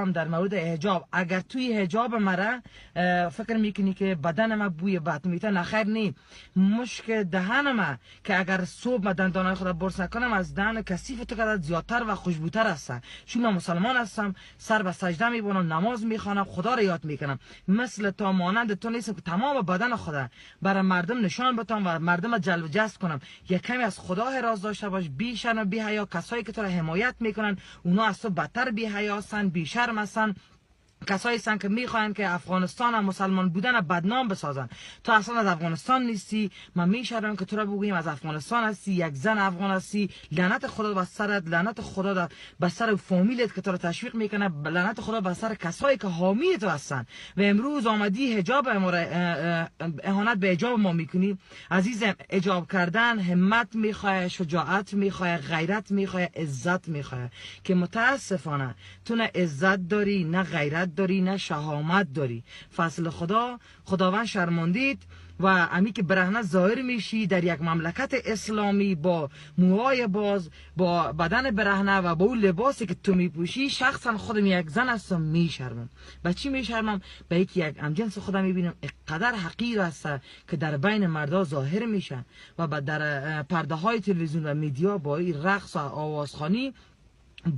اسلام در مورد حجاب. اگر توی حجاب مرا فکر میکنی که بدن ما بوی بد میته، نخیر نی. مشک دهن ما که اگر صبح ما دندانای خود برس نکنم، از دهن کثیف تو که زیادتر و خوشبوتر هستن. چون من مسلمان هستم، سر به سجده میبونم، نماز میخوانم، خدا را یاد میکنم. مثل تا مانند تو نیستم که تمام بدن خدا برای مردم نشان بتم و مردم جلب جذب کنم. یک کمی از خدا هراس داشته باش، بی شرم و بی حیا. کسایی که تو را حمایت میکنن، اونا از تو بدتر بی حیا هستن، بی شرم هستن. کسایی هستن که میخواهند که افغانستان هم مسلمان بودن بدنام بسازن. تو اصلا از افغانستان نیستی. من میشرم که تو را بگویم از افغانستان هستی، یک زن افغان هستی. لعنت خدا بر سرت، لعنت خدا بر سر فامیلت که تو را تشویق میکنه، لعنت خدا بر سر کسایی که حامی تو هستن و امروز آمدی حجاب ما را اهانت به حجاب ما میکنی. عزیزم، حجاب کردن همت میخواه، شجاعت میخواه، غیرت میخواه، عزت میخواه که متاسفانه تو نه عزت داری، نه غیرت داری، نه شهامت داری. فضل خدا، خداوند شرماندید و امی که برهنه ظاهر میشی در یک مملکت اسلامی با موهای باز، با بدن برهنه و با اون لباسی که تو میپوشی. شخصا خودم یک زن هستم، میشرمم. به چی میشرمم؟ به یکی یک همجنس خودم میبینم اقدر حقیر است که در بین مردا ظاهر میشه و در پرده های تلویزیون و media با این رقص و آوازخوانی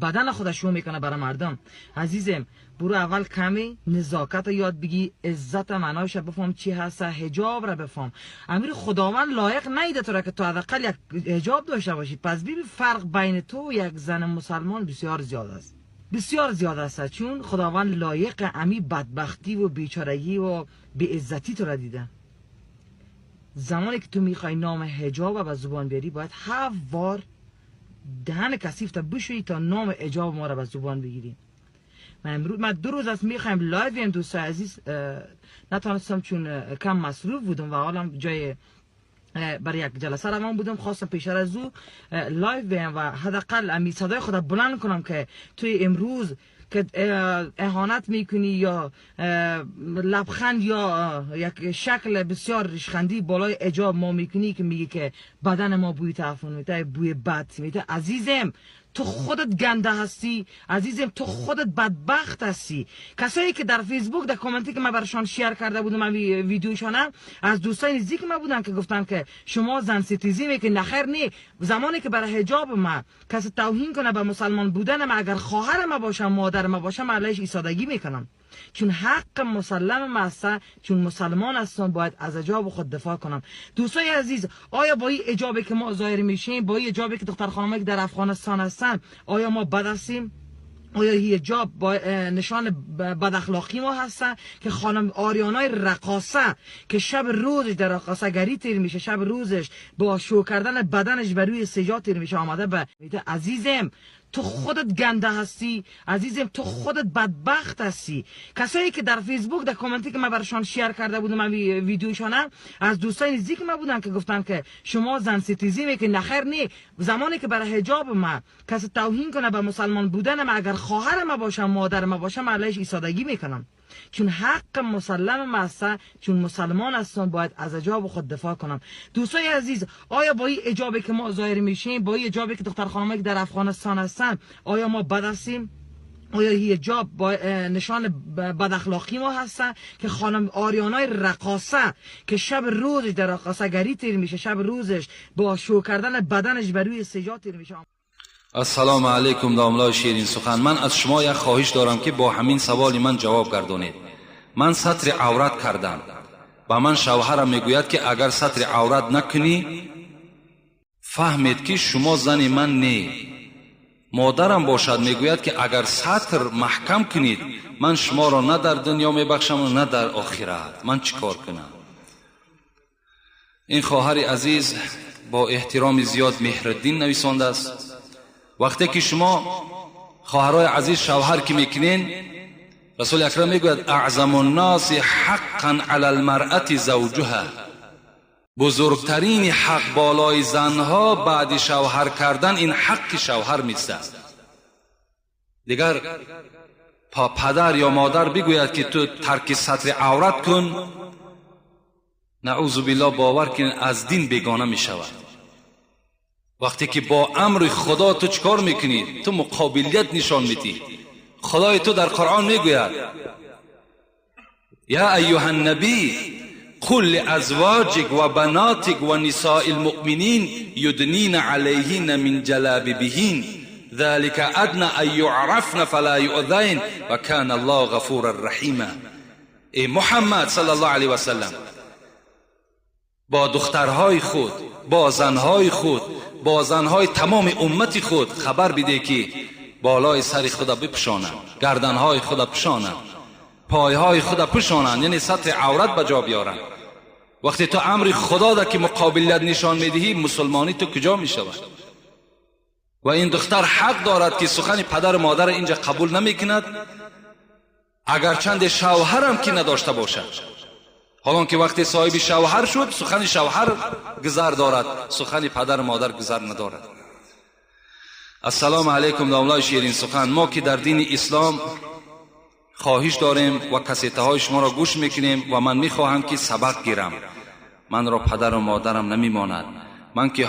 بدن خودش شو میکنه برای مردم. عزیزم، برو اول کمی نزاکت یاد بگی، عزت معنایش بفهم چی هست، حجاب را بفهم. امیر خداوند لایق نیده تو را که تو حداقل یک حجاب داشته باشی. پس ببین، فرق بین تو و یک زن مسلمان بسیار زیاد است، بسیار زیاد است، چون خداوند لایق امی بدبختی و بیچارگی و بیعزتی تو را دیده. زمانی که تو میخوای نام حجاب به زبان بیاری، باید هفت بار دهن کثیف تا بشویی تا نام حجاب ما را به زبان بگیری. من امروز، من 2 روز است میخوایم live بیم دوستای عزیز، نتونستم چون کم مصروف بودم و حالا جای برای یک جلسه روان بودم. خواستم پیشتر از او live بیم و حداقل امی صدای خود بلند کنم که توی امروز که اهانت میکنی یا لبخند یا یک شکل بسیار ریشخندی بالای حجاب ما میکنی که میگی که بدن ما بوی تعفن میده، بوی بد میده. عزیزم، تو خودت گنده هستی. عزیزم، تو خودت بدبخت هستی. کسایی که در فیسبوک در کامنتی که من برشان share کرده بودم من ویدیوشانم، از دوستای نزدیک ما بودن که گفتن که شما زن ستیزی میکنی. نخیر نی. زمانی که برای حجاب ما کسی توهین کنه، به مسلمان بودن ما، اگر خواهر ما باشم، مادر ما باشم، علیش ایستادگی میکنم، چون حق مسلم ما است. چون مسلمان هستم، باید از حجاب خود دفاع کنم. دوستای عزیز، آیا با این حجابی که ما ظاهر میشیم، با این حجابی که دختر خانمایی که در افغانستان هستن، آیا ما بد هستیم؟ آیا حجاب با نشان بد اخلاقی ما هستن که خانم آریانای رقاصه که شب روزش در رقاصه گری تیر میشه، شب روزش با شو کردن بدنش بر روی stage تیر میشه، آمده به؟ عزیزم، تو خودت گنده هستی. عزیزم، تو خودت بدبخت هستی. کسایی که در فیسبوک در کامنتی که من برشان share کرده بودم من ویدیوشانم، از دوستای نزدیک ما بودن که گفتن که شما زن ستیزی میکنی. نخیر نی. زمانی که برای حجاب ما کسی توهین کنه، به مسلمان بودن ما، اگر خواهر ما باشم، مادر ما باشم، علیش ایستادگی میکنم، چون حق مسلم ما است. چون مسلمان هستم، باید از حجاب خود دفاع کنم. دوستای عزیز، آیا با این حجابی که ما ظاهر میشیم، با این حجابی که دختر خانمایی که در افغانستان هستن، آیا ما بد هستیم؟ آیا حجاب با نشان بد اخلاقی ما هستن که خانم آریانای رقاصه که شب روزش در رقاصه گری تیر میشه، شب روزش با شو کردن بدنش بر روی stage تیر میشه؟ Ассалому алайкум, домлои ширин сухан. Ман аз шумо як хоҳиш дорам, ки бо ҳамин саволи ман ҷавоб гардонед. Ман сатри аврат кардам. Ба ман шавҳарам мегӯяд, ки агар сатри аврат накунӣ, фаҳмед, ки шумо зани ман не. Модарам бошад, мегӯяд, ки агар сатр маҳкам кунед, ман шуморо на дар дунё мебахшаму на дар охират. Ман чӣ кор кунам? Ин хоҳари азиз бо эҳтироми зиёд Меҳриддин нависондааст. Вақте ки шумо, хоҳарои азиз, шавҳар ки мекунен, Расули акрам мегӯяд: أعظم الناس حقا على المرأة زوجها. Бузургтарини ҳақ болои занҳо баъди шавҳар кардан ин ҳаққи шавҳар меистад. Дигар падар ё модар бигӯяд, ки ту тарки сатри аврат кун, наъузу биллоҳ, бовар кун, аз дин бегона мешавад. Вақте ки бо амри Худо ту чӣ кор мекунӣ, ту муқобилият нишон медиҳӣ. خدای تو در قرآن میگوید یا ایها النبی قل لازواجك وبناتك ونساء المؤمنین یدنین علیهن من جلابیبهن ذلك ادنى ان يعرفن فلا يؤذین وكان الله غفورا رحیما. ای محمد صلی الله علیه و سلم، با دخترهای خود، با زنهای خود، با زنهای تمام امت خود خبر بده که بالای سر خود بپوشانند، گردنهای خود پوشانند، پایهای خود پوشانند، یعنی سطح عورت به جا بیارند. وقتی تو امر خدا ده که مقابلیت نشان میدهی، مسلمانی تو کجا میشود؟ و این دختر حق دارد که سخن پدر و مادر اینجا قبول نمیکند، اگر چند شوهرم که نداشته باشد. حالان که وقتی صاحب شوهر شد، سخن شوهر گذر دارد، سخن پدر و مادر گذر ندارد. السلام علیکم داملای شیرین سخن. ما که در دین اسلام خواهش داریم و کسیته های شما را گوش میکنیم و من میخواهم که سبق گیرم، من را پدر و مادرم نمیماند، من که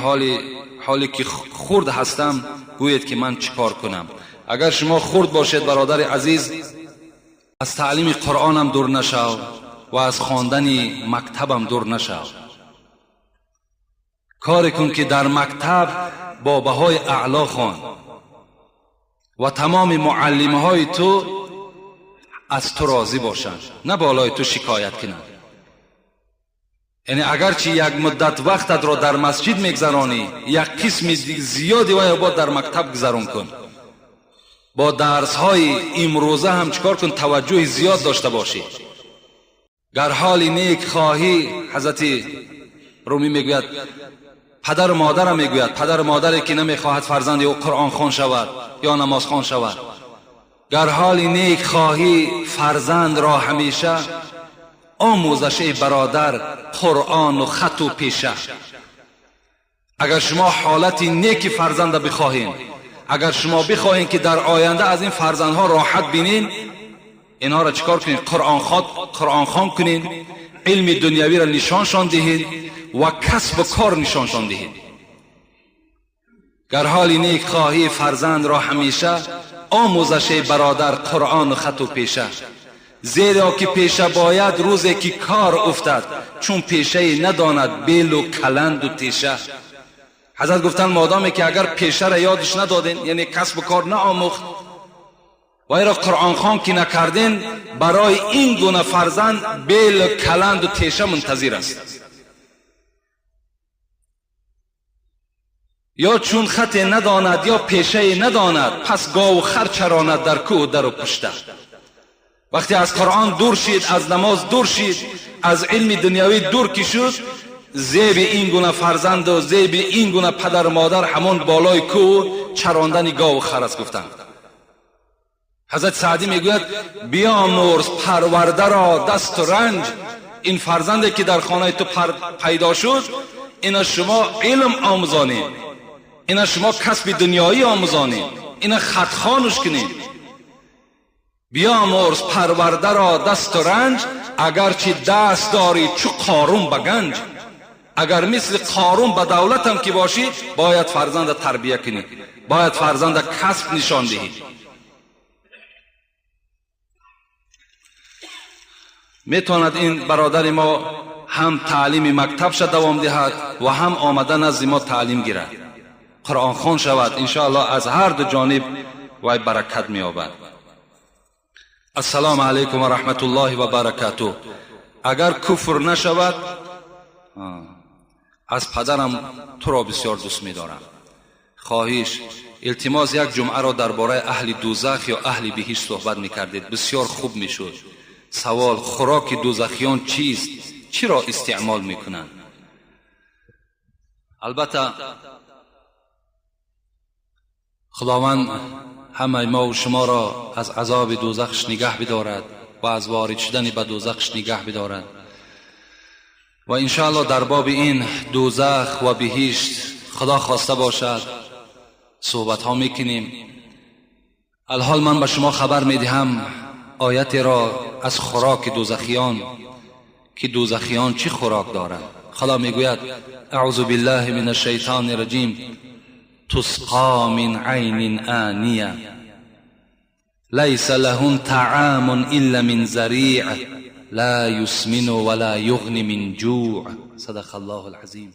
حالی که خرد هستم، گویید که من چیکار کنم؟ اگر شما خرد باشید برادر عزیز، از تعلیم قرآنم دور نشو و از خواندن مکتبم دور نشو. کار کن که در مکتب با بهای اعلا خوان و تمام معلم های تو از تو راضی باشند، نه بالای تو شکایت کنند. یعنی اگرچه یک مدت وقتت را در مسجد میگذرانی، یک قسم زیادی وای باید در مکتب گذران کن. با درس های امروزه هم چکار کن؟ توجه زیاد داشته باشی. گر حال نیک خواهی، حضرت رومی میگوید، پدر و مادرم میگوید، پدر و مادری که نمیخواهد فرزند او قرآن خوان شود یا نماز خوان شود، گر حال نیک خواهی فرزند را همیشه، آموزش ای برادر قرآن و خط و پیشه. اگر شما حالت نیک فرزند بخواهین، اگر شما بخواهین که در آینده از این فرزندها راحت بینین، اینها را چیکار کنین؟ قرآن خوان کنین، علم دنیوی را نشانشان دهید و کسب و کار نشانشان دهید. گر حال نیک خواهی فرزند را همیشه، آموزش برادر قرآن و خط و پیشه. زیرا که پیشه باید روزی که کار افتد، چون پیشه نداند بیل و کلند و تیشه. حضرت گفتن مادامی که اگر پیشه را یادش ندادین، یعنی کسب و کار نآموخت و را قرآن خوان که نکردین، برای این گونه فرزند بیل و کلند و تیشه منتظر است. یا چون خط نداند یا پیشه نداند، پس گاو و خر چراند در کوه در و پشته. وقتی از قرآن دور شید، از نماز دور شید، از علم دنیوی دور که شد، زیب این گونه فرزند و زیب این گونه پدر و مادر همون بالای کوه چراندن گاو و خر است. گفتند حضرت سعدی میگوید بیامرز پرورده را دست و رنج. این فرزندی که در خانه تو پیدا شد، اینا شما علم آموزانید، اینا شما کسب دنیایی آموزانید، اینا خط خوانش کنید. بیامرز پرورده را دست و رنج، اگرچه دست داری چو قارون به گنج. اگر مثل قارون به دولت هم که باشی، باید فرزند تربیه کنی، باید فرزند کسب نشان دهی. میتواند این برادر ما هم تعلیم مکتب شد دوام دهد و هم آمده نزد ما تعلیم گیرد، قرآن خوان شود، انشاءالله از هر دو جانب وی برکت مییابد. السلام علیکم و رحمت الله و برکاته. اگر کفر نشود، از پدرم تو را بسیار دوست می‌دارم. خواهش التماس یک جمعه را درباره اهل دوزخ یا اهل بهشت صحبت می‌کردید، بسیار خوب می‌شد. سوال: خوراک دوزخیان چیست؟ چی را استعمال می‌کنند؟ البته خداوند همه ما و شما را از عذاب دوزخش نگه بدارد و از وارد شدن به دوزخش نگه بدارد و انشاءالله در باب این دوزخ و بهشت خدا خواسته باشد صحبت ها میکنیم. الحال من به شما خبر میدهم آیت را از خوراک دوزخیان، که دوزخیان چی خوراک دارند. خدا میگوید اعوذ بالله من الشیطان الرجیم تسقى من عین آنیه ليس لهم طعام إلا من ضريع لا يسمن ولا يغني من جوع. صدق الله العظيم.